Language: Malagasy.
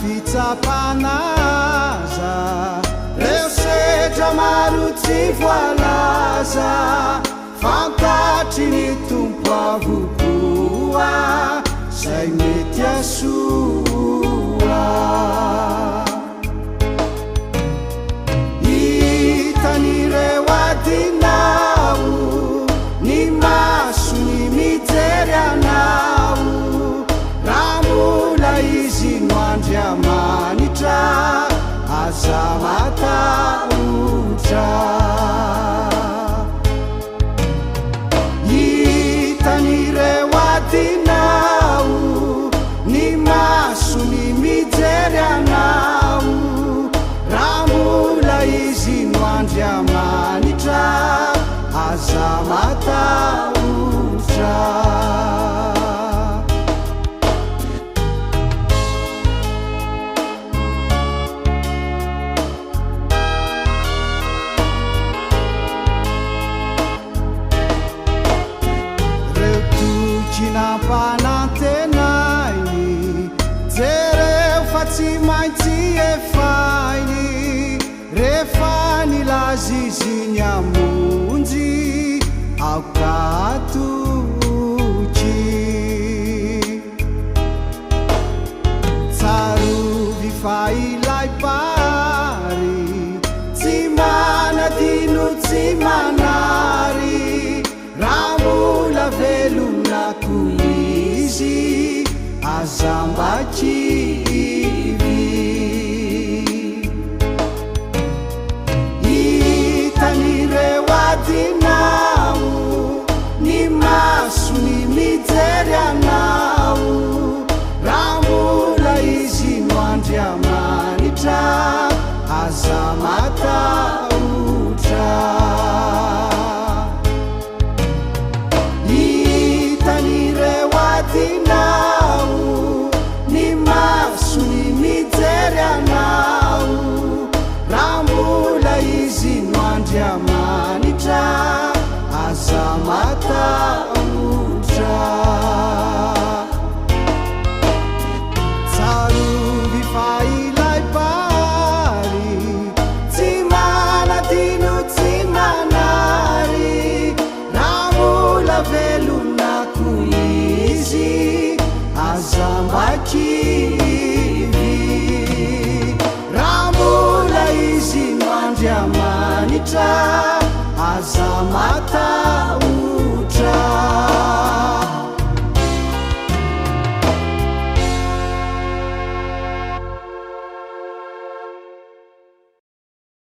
fitsapana aza, reo sedra maro tsy voalaza, fantatry ny Tompo avokoa zay mety hahasoa. Hitan'ireo adinao ny masony mijery anao, raha mbola izy no Andriamanitra, aza matahotra. Hitan'ireo adinao ny masony mijery anao, raha mbola izy no Andriamanitra, aza matahotra. Reo toky nampanantenainy, jereo fa tsy maintsy efainy, rehefa nilaza izy ny hamonjy, aoka hatoky. Tsarovy fa ilay Mpahary tsy manadino tsy manary, raha mbola velona koa izy aza mba kivy.